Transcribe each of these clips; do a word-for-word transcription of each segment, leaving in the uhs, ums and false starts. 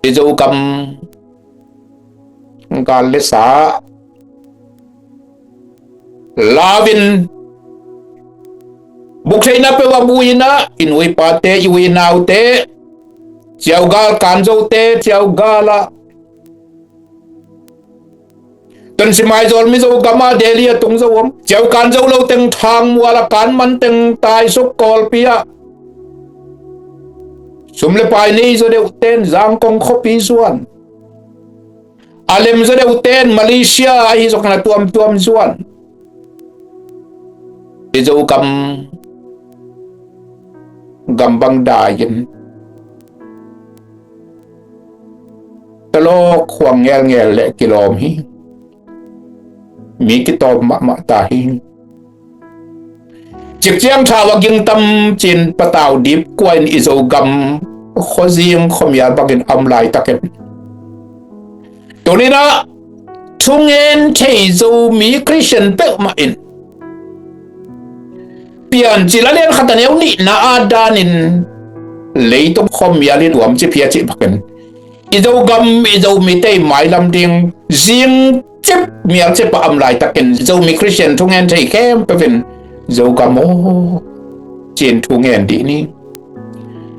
I Zogam gal le sa lau-in buktheihna peuh a bui-in ah, i nu i pate, i u i naute, ciaugal kan zote, ciaugal ah Tonsim Aizawl Mizo gam ah Delhi a tung zo om. Ciaugal kan zo lo teng Thangmual a kan man teng Taisuk Kawlpi ah sum le pai nei zaw deuhte in Zangkong khuapi zuan. A lem zaw deuhte in Malaysia ahi zongin a tuamtuam zuan. I Zogam gam bang dai-in talawk khuang ngelngel le kilawm hi. Mi kitawm mahmah ta hi. Cikciang thau a gingtam cin patau dip kua in i Zogam khuazing khuamial bangin a om laitakin, tuni-in ah thungen thei Zomi Khristian peuhmah in Piancil a lian khat a neu nihna ah danin leitung khuamial in tuamcip hi a cih bakin, i Zogam, i Zomite i mailam ding zingcip mialcip a om laitakin Zomi Khristian thungen thei khempeuh in Zogam aw, ci-in thungen dih ni.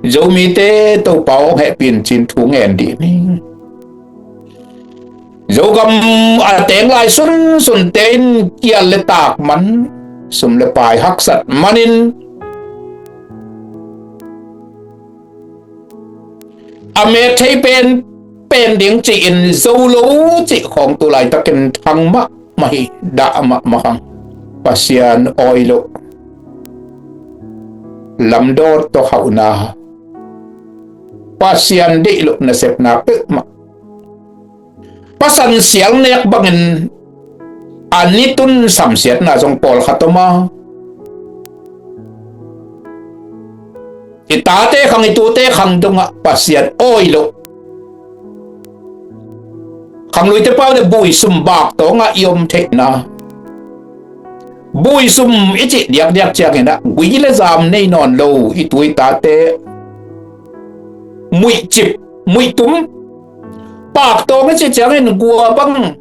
Zomite Topa aw hong hehpih in ci-in thungen dih ni. Zogam a teng lai sunsunte in kial le tak man, sum le pai haksat manin a met thei pen pen ding ci-in zo lo cih khawng tu laitakin thang mahmah hi, dah mahmah hang. Pasian awi loh lamdawt tawh hauhna, Pasian deih loh nasepna peuhmah, pasan sial nek bangin a nitun samsiatna zong pawlkhat om a, i tate khang, i tute khang dongah Pasian awi loh, khangluite pau le buisum baktawngah i om theihna. Buisum i cih diakdiak ciangin ah gui le zam nei nawn lo i tu i tate muihcip, muihtum, paktawng i cih ciangin gua bang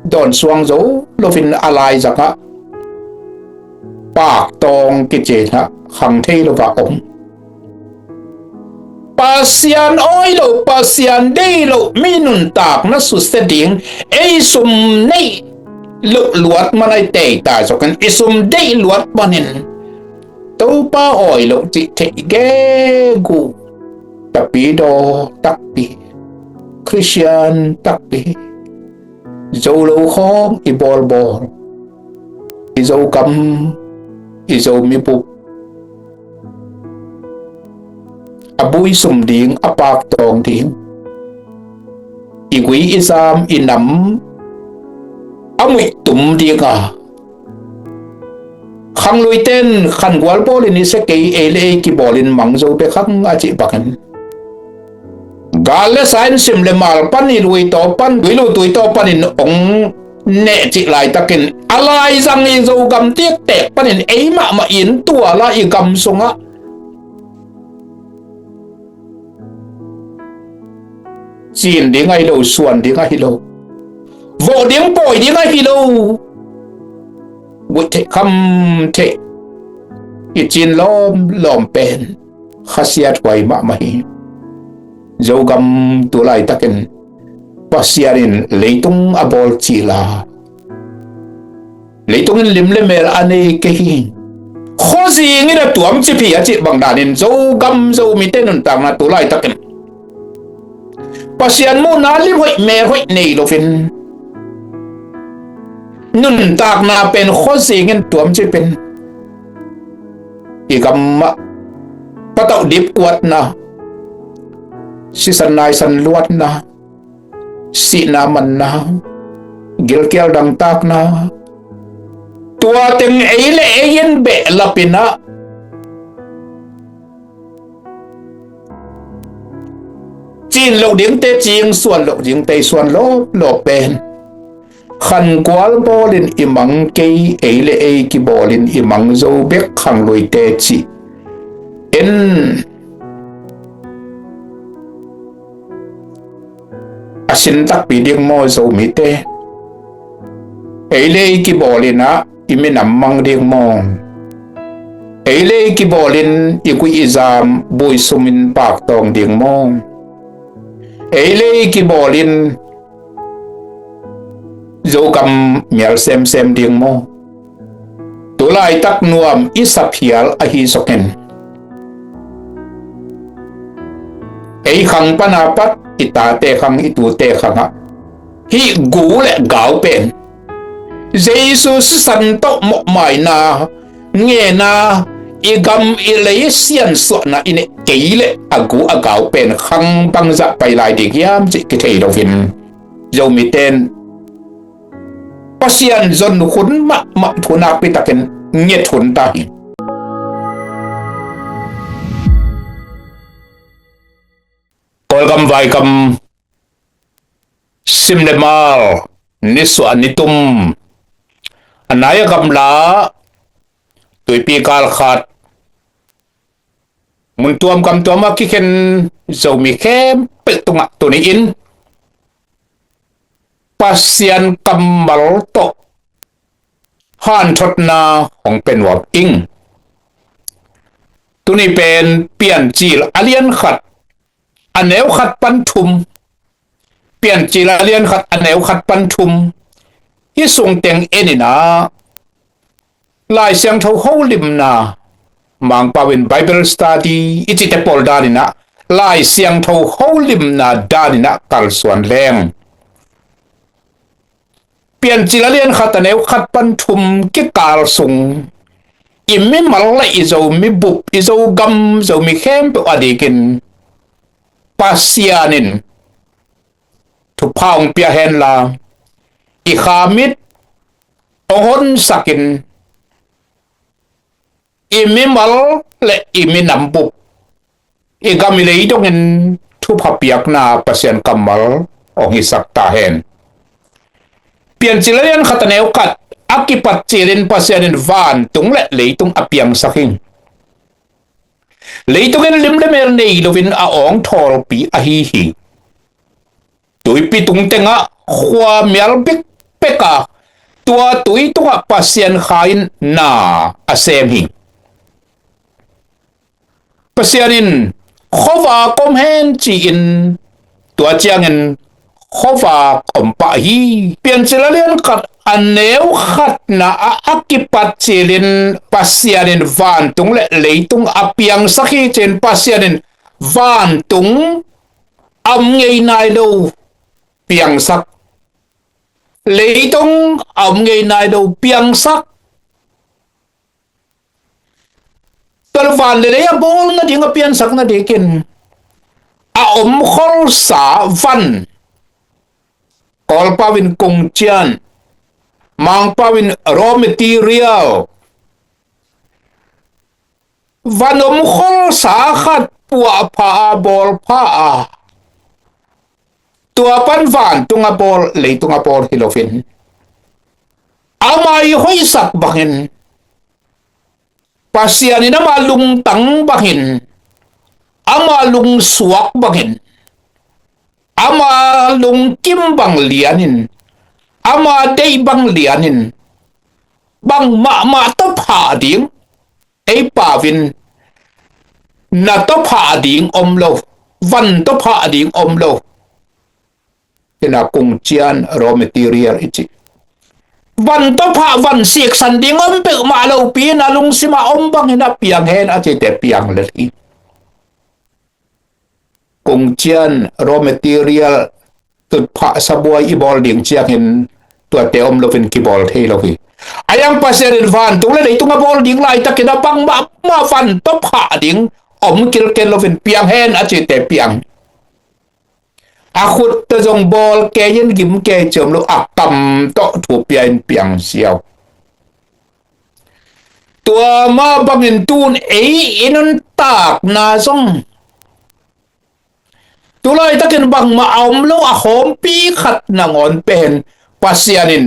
dawn suang zo loin a laizangah paktawng kici-in ah khang thei lo a om. Pasian awi loh, Pasian deih loh mi nuntakna susia ding, ei sum neih loh luat man a i teita zongin i sum deih luat manin Topa awi loh cih theih gegu, tapidaw takpi, Khristian takpi, zo lo khawng i bawlbawl, i Zogam, i Zomi bup a buisum ding, a paktawng ding, i gui i zam i nam a muihtum ding a, khangluite in khangual bawlin i sia kei, ei le ei kibawlin mang zo bek hang a cih bangin, gal le sa in sim le mal pan, i lui taw pan, tui lu tui taw panin hong neh cih laitakin a laizang i Zogam tektek panin ei mahmah i inn tual a, i gam sungah cin ding ahi lo, suan ding ahi lo, vawh ding pawi ding ahi lo, guih theih kham theih i cin lawmlawm pen khasiathuai mahmah hi. Zogam tu laitakin Pasian in leitung a bawl cil a, leitung in lim le mel a nei kei hi. Khuazing in a tuamcip hi a cih bang danin Zogam Zomite nuntakna tu laitakin Pasian muhna lim hoih mel hoih nei loin nuntakna pen khuazing in tuamcip in i gam ah patauh dip kuatna, sisan naisan luatna, sihna manna, gilkial dangtakna, tua teng ei le ei in behlap in ah cin loh dingte cing, suan loh dingte suan lawmlawm pen khangual bawlin i mang kei, ei le ei kibawlin i mang zo bek khangluite cih en. sin takpi ding maw, Zomite? Ei le ei kibawlin ah i minam mang ding maw? Ei le ei kibawlin i guih i zam buisumin paktawng ding maw? Ei le ei kibawlin Zogam mial semsem ding maw? Tulaitak nuam i saphial ahi zongin, ei khang pana pat i tate khang, i tute khangah hih gu le gau pen Jesu sisan tawh mawhmaina, ngena, i gam i lei siansuahna i neih kei leh a gu a gau pen khang bangzah pai lai ding hiam cih kithei loin, Zomite in Pasian zon hun mahmah thu nakpi takin nget hun ta hi. Kawlgam vaikam sim le mal, nisuah nitum, a nai a gamla, tuipi kal khat, mun tuam gam tuam a kikhen Zomi khempeuh tungah tuni-in Pasian kammal tawh hanthotna hong pia nuam ing. Tuni pen Piancil a lian khat, a neu khat pan thum. Piancil a lian khat, a neu khat pan thum. Hih sung teng en in ah, Lai Siangtho holimna, Mangpau in Bible study i cihte pawl dan in ah, Lai Siangtho holimna dan in ah kalsuan leng. Piancil a lian khat, a neu khat pan thum kikal sung, i mimal le i Zomi bup, i Zogam, Zomi khempeuh a dikin Pasian in thupha hong pia henla, i kha mit hong honsakin, i mimal le i minam bup, i gam i lei dongin thupha piakna Pasian kammal hong hisak ta hen. Piancil a lian khat, a neu khat, a kipat cilin Pasian in vantung le leitung a piangsak hi. Leitungin lim le mel nei loin a awng thawlpi ahi hi. Tuipi tung tengah khua mial bikbek a, tua tui tungah Pasian Kha in na a sem hi. Pasian in khuavak om hen ci-in, tua ciangin khuavak om pah hi. Piancil a lian khat, a neu khatna ah a kipat cilin Pasian in vantung le leitung a piangsak hi ci-in, Pasian in vantung a om ngei nai lo piangsak, leitung a om ngei nai lo piangsak. Tua van le lei a bawl nading, a piangsak nadikin a om kholsa van, Kawlpau in kungcian, Mangpau in raw material, van om kholsa khat puah pha a, bawl pha a, tua pan vantung a bawl, leitung a bawl hi loin, ama i hoihsak bangin, Pasian in ama lungtang bangin, ama lungsuak bangin, ama lungkim bang lianin, ama deih bang lianin, bang mahmah tawh pha ding, ei pau in na tawh pha ding om lo, van tawh pha ding om lo. Ina kungcian raw material i ci. Van tawh pha, van siksan ding om peuhmah lopi-in a lungsim a om bangin a piang hen a cite piang lel hi. Kungcian raw material, tutphah sabuai i bawl ding ciangin tuate om loin kibawl thei lo hi. A iang Pasian in vantung le leitung a bawl ding laitakin a bangmah mah van tawh pha ding om kilkel loin piang hen a cite piang. A khut tawh zong bawl kei in gim kei ci om lo, a kam tawh thu pia in piang ziau. Tua mah bangin tun ei i nuntakna zong tu laitakin bangmah a om lo a khawmpi khat nangawn pen Pasian in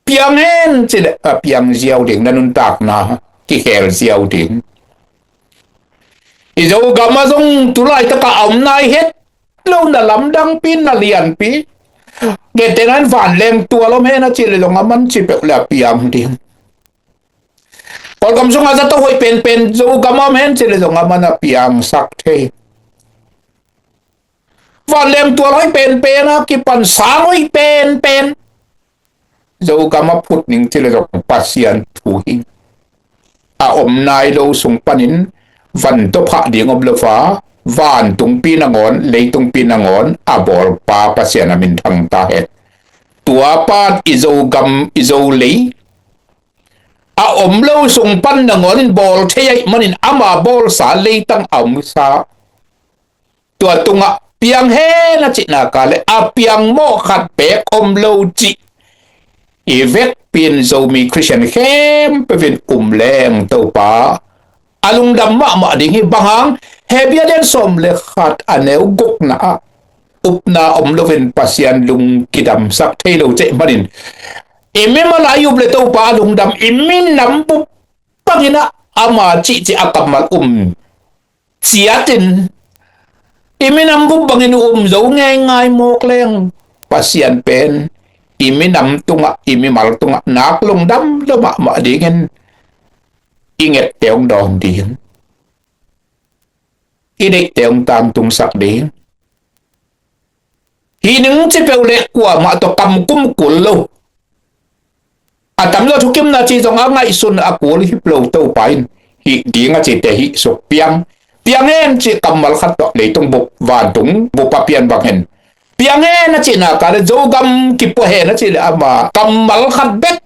piang hen ci leh a piang ziau ding, na nuntakna kikhel ziau ding. I Zogam ah zong tu laitak a om nai het, lo, na lamdangpi, na lianpi. Gentehna in vanleng tual om hen a cih leh zong aman ci peuh leh a piang ding. Kawlgam sungah zato hoih penpen Zogam ah om hen cih leh zong aman a piangsak thei. Vanleng tual hoih penpen a kipan sang hoih penpen Zogam ah phut ning cih leh zong Pasian thu hi. A om nai lo sung panin van dawphah ding om lo a, vantungpi nangawn, leitungpi nangawn a bawlpa Pasian a minthang ta hen. Tua pan i Zogam, i Zolei a om lo sung pan nangawn in bawl thei ahih manin ama bawlsa leitang a omsa tua tungah piang hen a cihna ka leh a piang mawh khat beek om lo cih i vekpi in Zomi Khristian khempeuh in um leng Topa a lungdam mahmah ding hi. Bang hang? Hebru a lian sawm le khat a neu gukna ah upna om loin Pasian lung kidamsak thei lo cih manin i mimal a i up leh Topa a lungdam, i minam bup bangin ah ama cihcih a kammal um ciatin i minam bup bangin um zo ngeingai mawk leng Pasian pen i minam tungah, i mimal tungah nak lungdam lo mahmah dingin i ngette hong dawn ding, i deihte hong tangtungsak ding. Hih ning ci peuh leh kuamah tawh kam kum kul lo. A tamzaw thukimna cih zong a ngaihsun a kul hip lo, Topa in hih ding a cihte hih suk piang. Piang hen cih kammal khat tawh leitung bup, vantung bup a pian bang hen. Piang hen a cihna ka leh Zogam kipua hen a cih leh ama kammal khat bek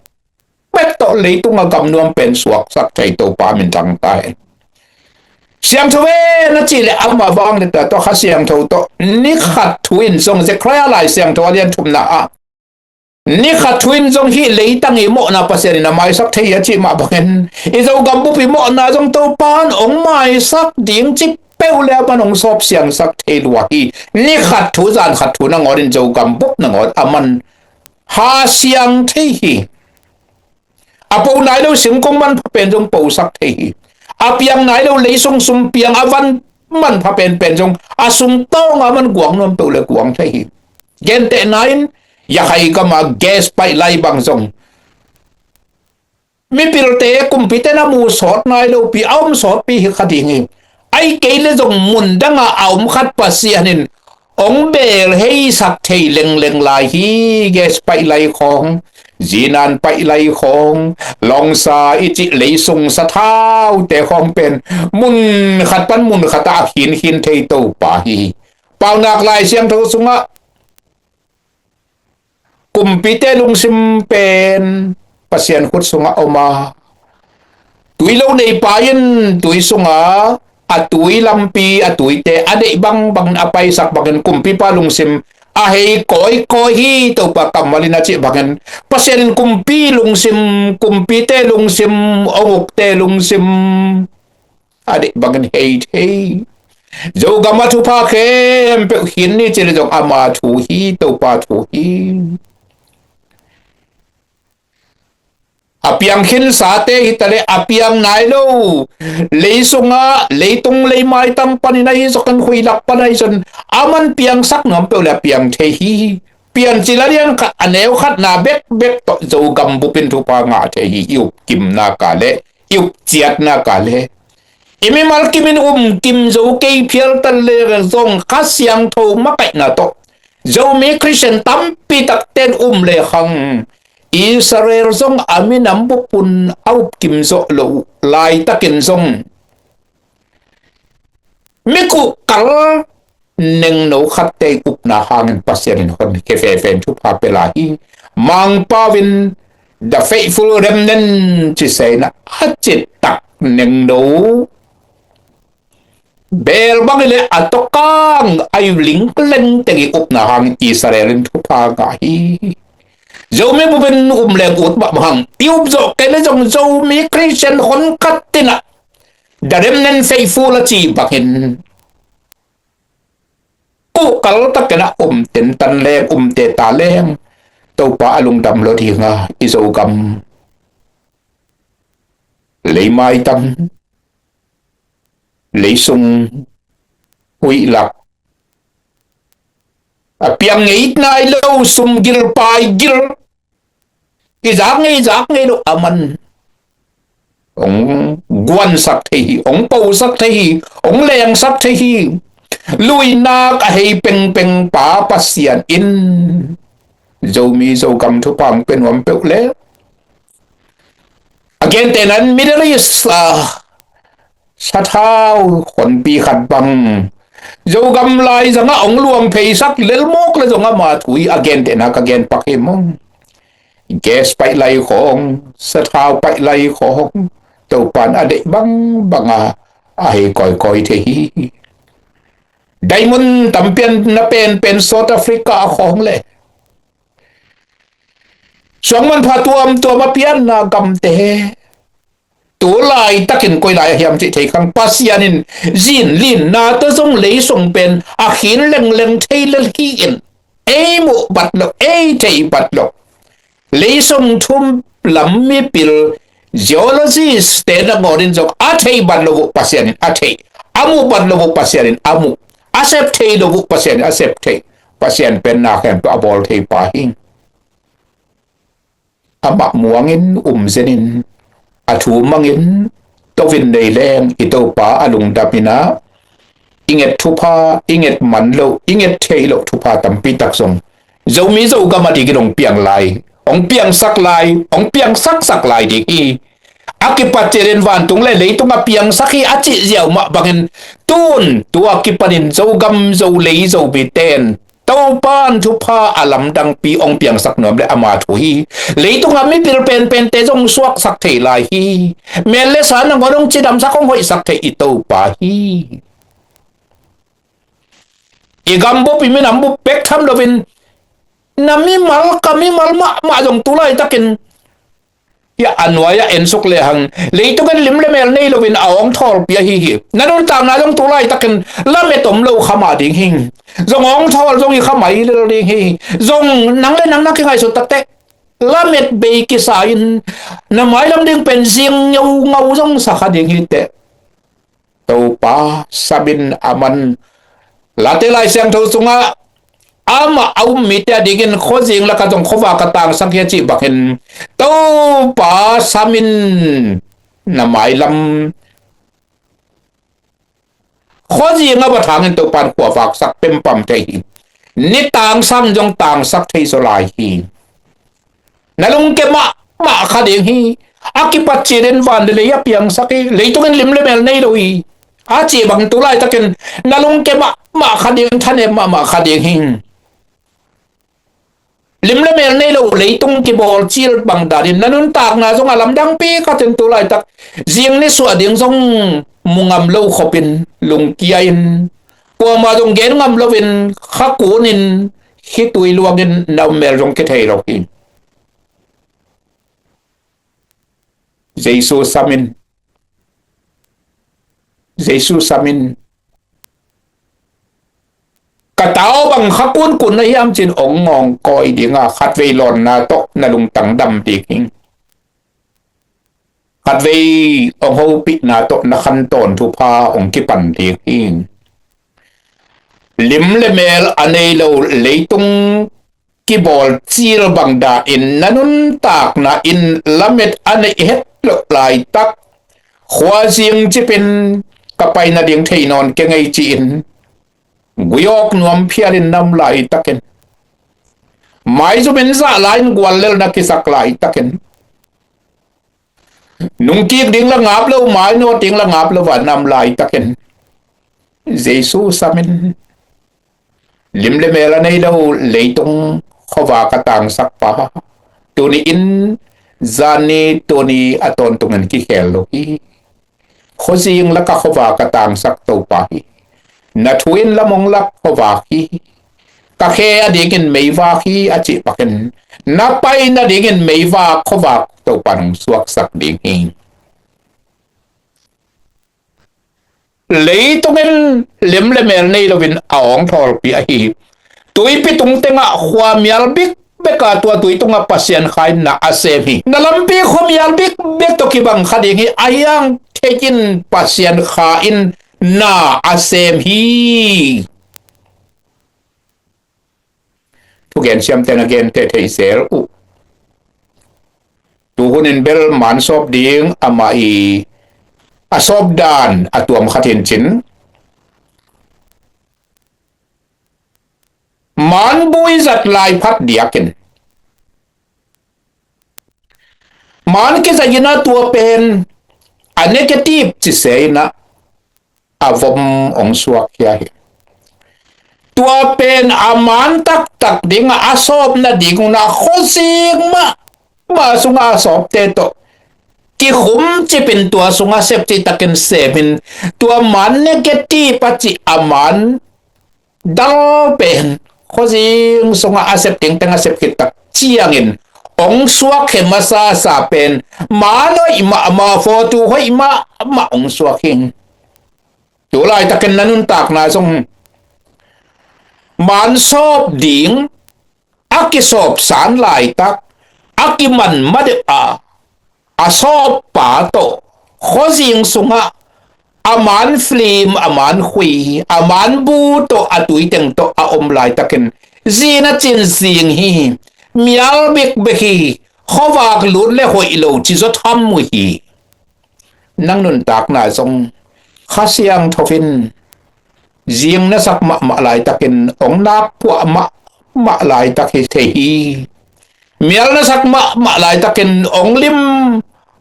bek tawh leitung a gamnuam pen suaksak thei Topa minthang ta hen. Siangtho hen a cih leh ama vangliatna tawh, Kha Siangtho tawh, ni khat thu in zong Zekhariah Lai Siangtho a lian thumna ah, ni khat thu in zong hih leitang i mawhna Pasian in a maisak thei hi a cih mah bangin i Zogam bup i mawhna zong Topa in hong maisak ding ci peuh leh aman hong sawp siangsak thei lua hi. Ni khat thu, zan khat thu nangawn in Zogam bup nangawn aman ha siang thei hi. A po nai lo singkung manpha pen zong posak thei hi. A piang nai lo leisung sum piang, a van manpha penpen zong a sung tawng a man guang nuam peuh leh guang thei hi. Gentehna in Yakhai gam a gas pipeline bang zong mipilte, kumpite na mu sawt nai lopi a om sawtpi hi kha ding hi. Ahih kei leh zong mun dang a a om khat Pasian in hong bel heisak thei lengleng lai hi. Gas pipeline khawng, zinan pipeline khawng, lawngsa i cih leisung sathaute khawng pen mun khat pan mun khat ah a khinkhin thei Topa hi. Paunak Lai Siangtho sungah kumpite lungsim pen Pasian khut sungah om a, tui lo neipa in tui sungah a tui lampi, a tuite a deih bangbang a paisak bangin kumpipa lungsim a hei kawikawi hi. Topa kammal in a cih bangin Pasian in kumpi lungsim, kumpite lungsim, hong ukte lungsim a deih bangin hei thei. Zogam a thupha khempeuh khin ni cih leh zong ama thu hi, Topa thu hi. A piang khinsate hi ta leh a piang nai lo leisungah, leitung leimaitang panin ahi zongin, khuilak pan ahi zongin aman piangsak nuam peuh leh a piang thei hi. Piancil a lian khat a neu khatna bekbek tawh Zogam bup in thupha ngah thei hi. I upkimna ka leh, i upciatna ka leh, i mimal kimin um kim zo kei phial ta leh zong Kha Siangtho makaihna tawh Zomi Khristian tampi takte in um lehang Israel zong a minam bup un a upkim zawh loh laitakin zong mi kuhkal nengno khatte i upna hangin Pasian in honkhia veve in thupha pia lai hi. Mangpau in the faithful remnant ci se in a, a citak nengno beel bang hi leh a tawkang a i ling leng teng i upna hangin Israel in thupha ngah hi. Zomi bup in um leng ut mahmah hang, i up zawh kei leh zong Zomi Khristian honkhat in a the remnant faithful a ci bangin kuhkal takin a um tentan leng, um teta leng Topa a lungdam lo ding a, i Zogam leimaitang, leisung, huihlak, A piang ngei nai lo, sum gil pai gil. I zak ngei, i zak ngei lo a man. Hong guansak thei hi, hong posak thei hi, hong lengsak thei hi. Luinak a hei pengpeng pa Pasian in Zomi Zogam thupha hong pia nuam peuh le. A gentehna in Middle East a sathau honpi khat bang Zogam laizang ah hong luang pheisak lelmawk le zong ama thu hi. A gentehna ka gen pak hi mong. Gas paih lai khawng, sathau paih lai khawng, Topan a deih bangbang a, a hei kawikawi thei hi. Diamond tampian na penpen South Africa a khawng le suang manpha tuamtuam a pianna gamte, tu laitakin koi lai a hiam cih thei khang, Pasian in zin linna tawh zong leisong pen a khin lengleng thei lel hi in, ei muh bat lo, ei thei bat lo. Leisong thum lam mipil geologist te nangawn in zong a thei bat lo uh Pasian in a thei, a muh bat lo uh Pasian in a muh, a sep thei lo uh Pasian in a sep thei. Pasian pen na khempeuh a bawl thei pa hi. Amah muangin, umzenin, a thu mangin, tovin nei leng i Topa a lungdam in ah, i nget thupha, i nget man loh, i nget theih loh thupha tampi tak zong Zomi Zogam a dingin hong piang lai, hong piangsak lai, hong piangsaksak lai ding hi. A kipat ciangin vantung le leitung a piangsak hi a cih ziau mah bangin, tun tua kipanin Zogam, Zolei, Zomi ten Topan thupha a lamdangpi hong piangsak nuam le ama thu hi. Leitung a mipil penpente zong suaksak thei lai hi. Mel le sa nangawn hong cidamsak, hong hoihsak thei i Topa hi. I gambup, i minambup bek tham loin, na mimal, ka mimal mahmah zong tu laitakin, hia a nuai-ah ensuk lehang, leitung in lim le mel nei loin a awngthawl pia hi hi. Na nuntakna zong tu laitakin lamet om lo kha mah ding hi. Zong awngthawl zong hi kha mai lel ding hi. Zong nang le nang na kingaihsut takteh lamet bei kisa in, na mailam ding pen zing ngeungau zong sa kha ding hi teh. Topa samin a man. Late Lai Siangtho sungah amah a um mite a dingin khuazing lakah zong khuavak a tangsak hi a cih bangin, Topa samin na mailam khuazing a va thangin Topan khuavaksak pempam thei hi. Ni tangsang zong tangsak thei zaw lai hi. Na lungke mahmah kha ding hi. A kipat ciangin van le lei a piangsak hi. Leitungin lim le mel nei lo hi a cih bang tu laitakin na lungke mahmah kha ding, thanem mahmah kha ding hi. Lim le mel nei lo leitung kibawl cil bang danin na nuntakna zong a lamdangpi khatin tu laitak zing ni suah ding zong mu ngam lo khopin lungkia in, kuamah zong gen ngam loin kha kunin khitui luangin na um mel zong kithei lo hi. Jesu samin, Jesu samin, ka tau bang kha kunkun na hiam cin ong ngawng kawi dinga khatvei lawnna tawh na lungtang dam ding hi. Khatvei ong hopihna tawh na khantawn thupha ong kipan ding hi. Lim le mel a nei lo leitung kibawl cil bang danin na nuntakna in lamet a neih het loh laitak, khuazing cipin ka pai nading thei nawn keng ei ci-in guiawk nuam phialin na om laitakin, maizumin zah lai-in guallel na kisak laitakin, nungkik ding la ngap lo, mainawt ding la ngap lo a na om laitakin, Jesu samin, lim le mel a nei lo leitung khuavak a tangsak pa, tuni in, zani tuni a tawntungin kikhel lo hi. Khuazing laka khuavak a tangsak Topa hi. Na thu in lam ong lak khuavak hi. Ka khe a dingin meivak hi a cih pakin, na pai nadingin meivak khuavak Topa in ong suaksak ding hi. Leitungin lim le mel nei loin a awngthawlpi ahi hi. Tuipi tung tengah khua mial bikbeka tua tui tungah Pasian Kha in na a sem hi. Na lampi khua mial bikbek tawh kibang kha ding hi. A hiang theikin Pasian Kha in na a sem hi. thugen siamte na gen thei thei zel uh. Tu hunin bel man sawp ding amah i a sawp dan a tuam khat hi cin, man bui zat lai phat diakin man kizai in a tua pen a negative ci se in a a vom ong suak khia hi. Tua pen a man taktak ding a sawpna ding un a khuazing mah mah sungah a sawpte tawh kikhum cipin tua sungah sep citakin semin tua man negative a cih a man dal pen khuazing sungah a sep ding teng a sep khit tak ciangin ong suak khe masa sa pen man hoih mahmah, photo hoih mahmah ong suak hi. Tu laitakin na nuntakna zong man sawp ding a kisawpsan laitak a kiman madeuh a a sawppa tawh khuazing sungah a man film, a man khui, a man bu tawh a tuiteng tawh a om laitakin zin a cin zing hi, mial bekbek hi, khuavak lut le hoih lo ci zaw tham uh hi. Nang nuntakna zong Kha Siangtho in zing na sak mahmah laitakin ong nak puah mahmah laitak hi thei hi. Mial na sak mahmah laitakin ong lim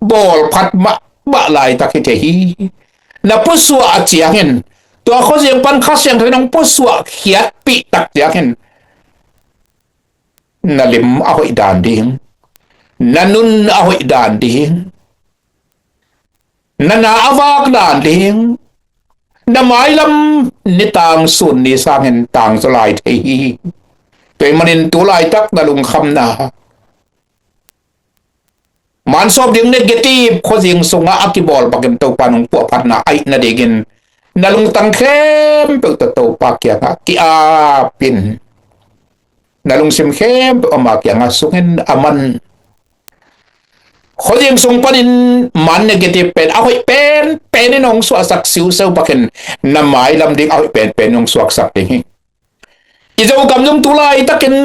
bawl phat mahmah laitak hi thei hi. Na pusuah a ciangin tua khuazing pan Kha Siangtho in ong pusuah khiatpih tak ciangin na lim a hoih dan ding, na nun a hoih dan ding, na na a vak dan ding, na mailam ni tang sun ni sangin tang zaw lai thei hi. Tua ahih manin tu laitak na lungkhamna man sawp ding negative khuazing sungah a kibawl bakin Topa nong puahphatna aih nadingin na lungtang khempeuh tawh Topa kiangah ki-apin na lungsim khempeuh ama kiangah sungin a man khuazing sung panin man negative pen a hoih pen penin hong suaksak siuseu bakin na mailam ding a hoih pen pen hong suaksak ding hi. I Zogam zong tu laitakin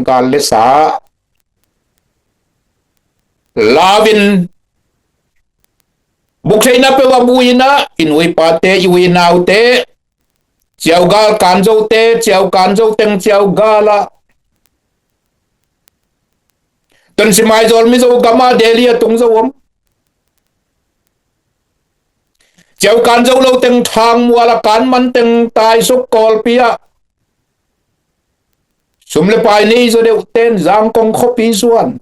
gal le sa lau in buktheihna peuh a bu in ah i nu i pate, i u i naute, ciaugal kan zote, ciau kan zo teng ciaugal ah Tonsim Aizawl Mizo gam ah Delhi a tung zo om. Ciau kan zo lo teng Thangmual a kan man teng Taisuk Kawlpi ah sum le pai nei zaw deuh ten Zangkong khuapi zuan.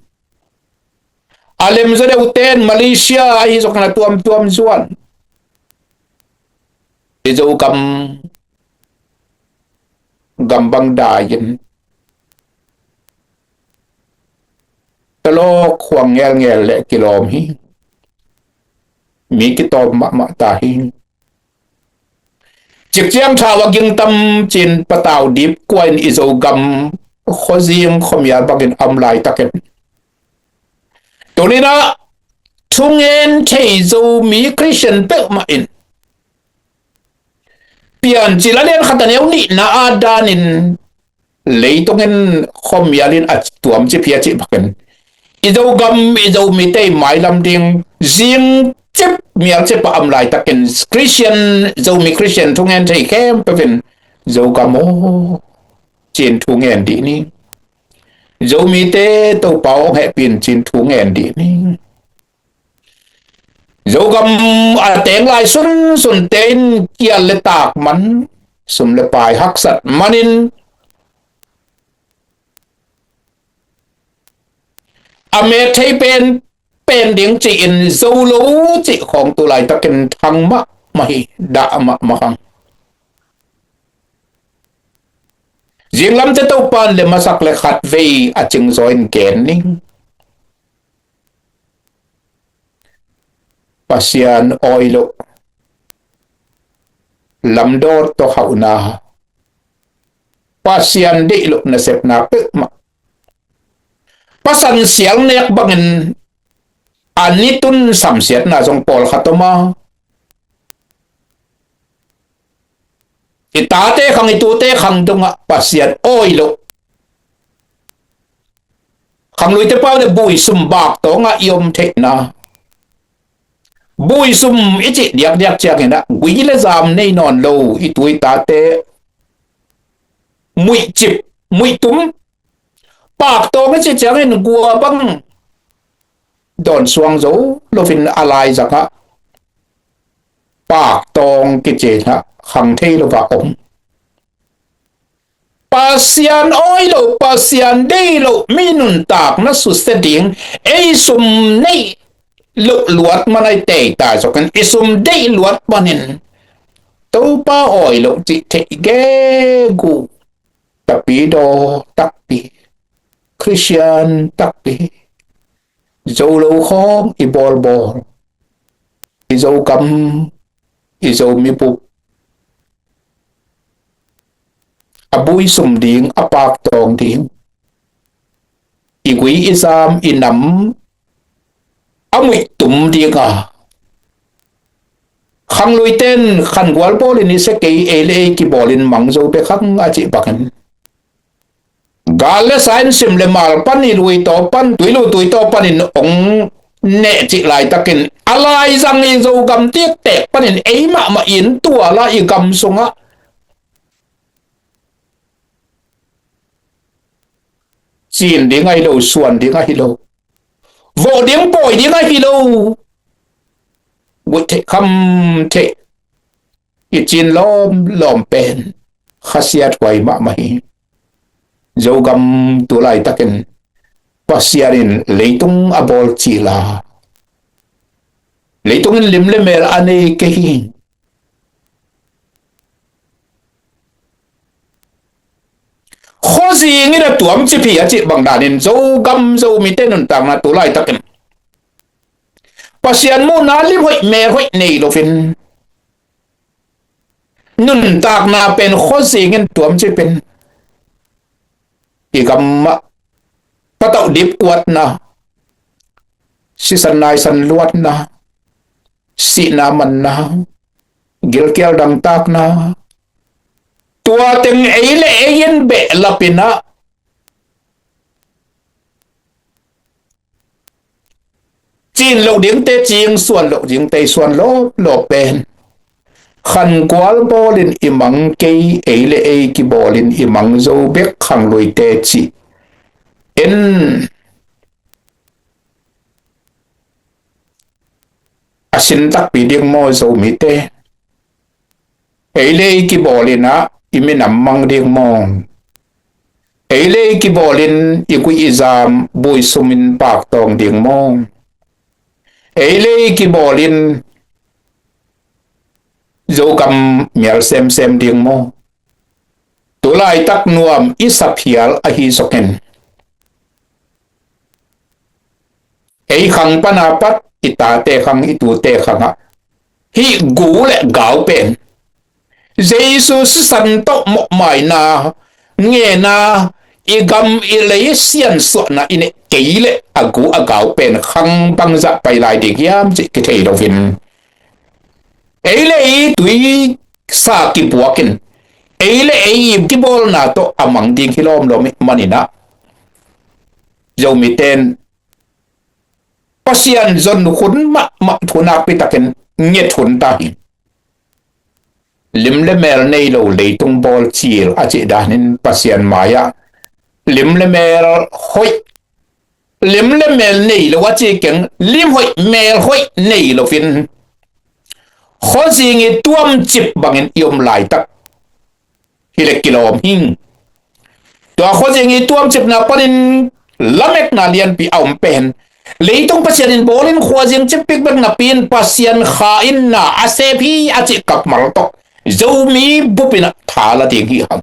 A lem zaw deuh ten Malaysia ahi zong na tuamtuam zuan. I Zogam gam bang dai in talawk khuang ngelngel le kilawm hi. Mi kitawm mahmah ta hi. Cikciang thau a gingtam cin patau dip kua in i Zogam khuazing khuamial bangin a om laitakin tuni-in ah thungen thei Zomi Khristian peuhmah in Piancil a lian khat a neu nihna ah danin leitungin khuamial in a tuam cip hi a cih bakin i Zogam i Zomite i mailam ding zing cip mial cip a om laitakin Khristian, Zomi Khristian thungen thei khempeuh in Zogam aw cin thungen dih ni. Zomite Topa aw hong hehpih in cin thungen dih ni. Zogam a teng lai sunsunte in kial le tak man, sum le pai haksat manin a met thei pen pen ding ci-in zo lo cih khawng tu laitakin thang mahmah hi, dah mahmah hang. Zinglamte Topa in le masak le khatvei a cingzaw in gen ning. Pasian awi loh lamdawt tawh hauhna, Pasian deih loh nasepna peuhmah, pasan sial nek bangin a nitun samsiatna zong pawlkhat om a, i i tate khang, i tute khang tungah Pasian awi loh, khangluite pau le buisum bak tawngah i om theihna, buisum i cih diakdiak ciangin ah gui le zam nei nawn lo i tu i tate muihcip, muihtum, paktawng i cih ciangin gua bang dawn suang zo loin a laizangah paktawng kici in ah khang thei lo va om. Pasian awi lo, Pasian deih lo mi nuntakna susia ding, ei sum neih loh luat man a i teita zokin i sum deih luat manin Topa awi lo cih theih gegu, tapidaw takpi, Khristian takpi, Zo lo khawng i bawlbawl, i Zogam, i Zomi bup a buisum ding, a paktawng ding, i gui i zam i nam a muihtum dinga khangluite in khangual bawlin i sia kei, ei le ei kibawlin mang zo bek hang a cih bangin gal le sa in sim le mal pan, i lui taw pan, tui lu tui taw panin ong neh cih laitakin a laizang i Zogam tiktek panin ei mahmah in tuala i gam sungah cin ding ahi lo, suan ding ahi lo, vawh ding pawi ding ahi lo, guih theih kham theih i cin lawmlawm pen khasiat huai mahmah hi. Zogam tu laitakin Pasian in leitung a bawl cila, leitung in lim le mel a nei kei hi. Khuazing in a tuamcip hi a cih bang danin Zogam Zomite nuntakna tu laitakin Pasian muhna lim hoih mel hoih nei loin nuntakna pen khuazing in tuamcip in i gam ah patauh dip uatna, sisan naisan luatna, sihna manna, gilkial dangtakna, tua teng ei le ei in behlap in ah cin loh dingte cing, suan loh dingte suan lawp lawp pen khangual bawlin i mang kei, ei le ei kibawlin i mang zo bek khangluite cih en a sin takpi ding maw Zomite? Ei le ei kibawlin ah i minam mang ding maw? Ei le ei kibawlin i gui i zam buisum in paktawng ding maw? Ei le ei kibawlin Zogam mial semsem ding maw? Tu laitak nuam i saphial ahi zokin ei khang pana pat i tate khang, i tute khangah hih gu le gau pen Jesu sisan tawh mawhmaina ngena i gam i lei siansuahna i neih kei leh a gu a gau pen khang bangzah pai lai ding hiam cih kithei loin ei le ei tui sa kibuakin ei le ei kibawlna tawh a mang ding hi lawmlawm ih maninah Zomite in Pasian zon hun mahmah thu nakpi takin nget hun ta hi. Lim le mel nei lo leitung bawl cil a cih danin Pasian mai-ah lim le mel hoih, lim le mel nei lo a ci keng, lim hoih mel hoih nei loin khuazing i tuamcip bangin i om laitak hi le kilawm hi. Tua khuazing i tuamcipna panin lamekna lianpi a om pen leitung Pasian in bawlin khuazing cip bikbek napi in Pasian Kha in na a sem hi a cih kapmal tawh Zomi bupin a tha la ding hi hang.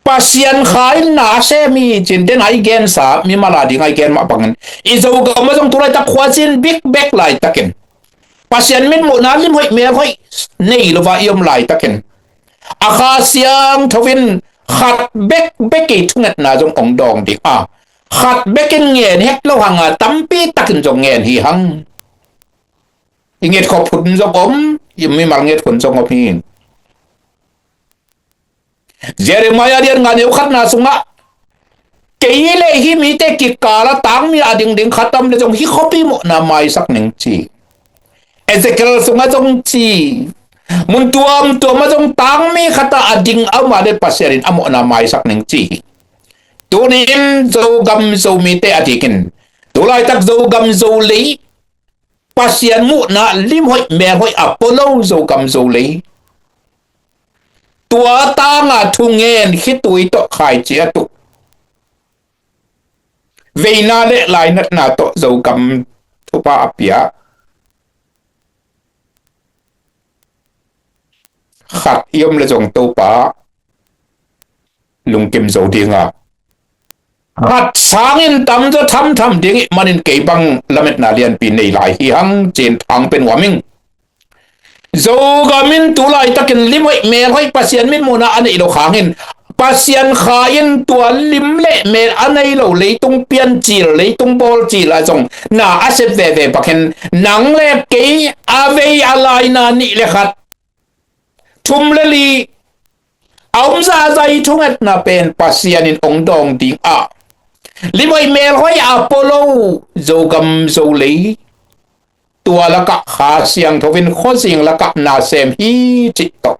Pasian Kha in na a sem hi cin den a i gensa mimal a ding a i gen mah bangin i Zogam a zong tu laitak khuazing bikbek laitakin Pasian mitmuhna lim hoih mel hoih nei lova i om laitakin a Kha Siangtho in khat bekbek i thungetna zong ong dawng ding a, khat bekin ngen het lo hanga tampi takin zong ngen hi hang. I ngetkhop hun zong om, i mimal nget hun zong om hi. Jeremiah lian nga neu khatna sungah, kei le hih mite kikal a tangmi a dingding khat om le zong hih khuapi mawhna maisak ning ci. Ezekiel sungah zong ci. Mun tuamtuam ah zong tangmi khat a ding a om a le Pasian in a mawhna maisak ning ci hi. Tuni in Zogam Zomite a dikin, tulaitak Zogam Zolei Pasian muhna limhoih melhoih a pua lo Zogam Zolei, tua tanga thungen khitui tawh khaici a tuh, veina le lainatna tawh Zogam thupha a pia khat i om le zong Topa lungkim zo dinga, khat sangin tamzaw thamtham ding ih manin kei bang lametna lianpi nei lai hi hang, cin thang pe nuam ing. Zogam in tulaitakin limhoih melhoih Pasian mitmuhna a neih lo khangin, Pasian Kha in tua lim le mel a nei lo leitung piancil, leitung bawlcil ah zong na a sep veve bakin, nang le kei a vei a laina nih le khat, thum le li, a om zahzah ih thungetna pen Pasian in ong dawng ding ah, limhoih melhoih a pua lo Zogam Zolei, tua lakah Kha Siangtho in khuazing lakah nasem hi cih tawh,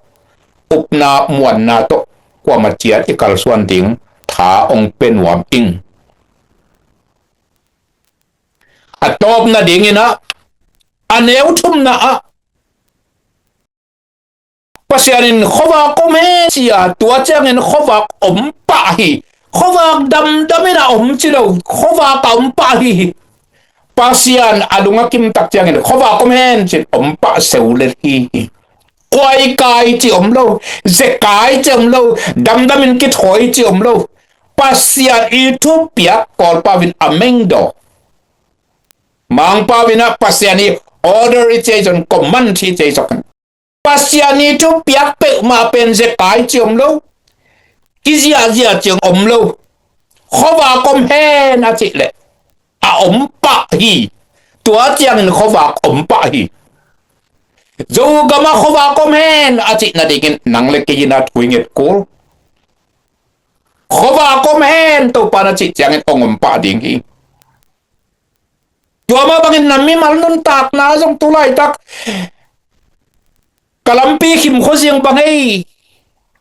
upna muanna tawh kuamah ciat i kalsuan ding tha ong pe nuam ing. A tawpna dingin ah, a neu thumna ah, Pasian in khuavak om hen ci a, tua ciangin khuavak om pah hi. Khuavak damdam in a om ci lo, khuavak a om pah hi. Pasian a lung a kim tak ciangin khuavak om hen cin om pah seu lel hi. Kuaikai ci om lo, zekai ci om lo, damdam in kithawi ci om lo. Pasian ih thupiak Kawlpau in a mengdaw. Mangpau in ah Pasian ih order ih ci ahi zong, command ih ci ahi zong. Pasian ih thupiak peuhmah pen zekai ci om lo, kiziahziah ci om lo. Khuavak om hen a cih leh a om pah hi. Tua ciangin khuavak om pah hi. Zogam ah khuavak om hen a cih nadingin nang le kei in ah thu i nget kul. Khuavak om hen Topa na cih ciangin ong om pah ding hi. Tua mah bangin na mimal nuntakna zong tulaitak ka lampi khim khuaziang bang hei,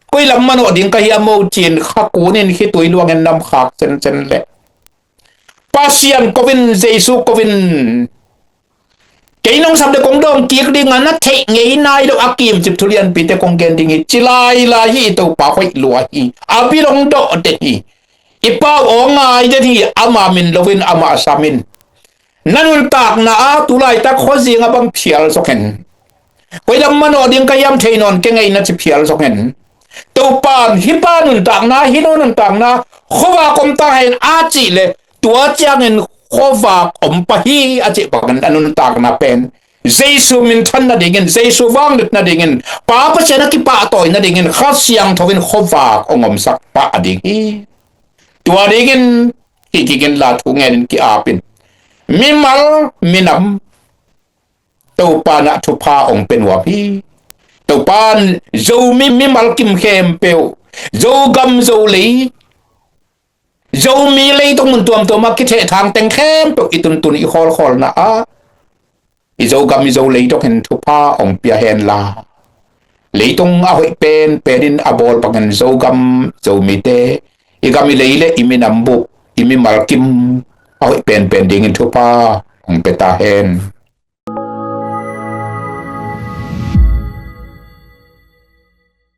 koi lam manawh ding ka hiam maw cin kha kunin khitui luangin namkhak cencen leh Pasian kovin, Jesu kovin, kei nong sap le kong dawng kik ding a, na theih ngei nai lo a kimcip thu lianpite kong gen ding hi ci lailai hi. I Topa hoih lua hi, a bil ong dawh den hi. I pau aw ngai den hi, ama min loin ama samin. Na nuntakna ah tulaitak khuazing a bang phial zok hen. Koi lam manawh ding ka hiam thei nawn keng ei na ci phial zok hen. Topan hih pa nuntakna, hih nu nuntakna, khuavak om ta hen a cih leh tua ciangin khuavak om pah hi a cih bangin a nuntakna pen Jesu minthan nadingin, Jesu vangliat nadingin, Pa Pasian a kipahtawi nadingin Kha Siangtho in khuavak ong omsak pah ding hi. Tua dingin hih kikin la thu ngenin ki-apin, mimal minam Topa na thupha ong pe nuam hi. Topan Zomi mimal kim khempeuh, Zogam Zolei, Zomi leitung mun tuamtuam ah kitheh thang teng khempeuh i tuntun i khawlkhawlna ah i Zogam i Zolei tawkin thupha ong pia henla, leitung a hoih penpen in a bawl bangin Zogam Zomite, i gam i lei le i minam bup, i mimal kim a hoih penpen dingin thupha ong pia ta hen.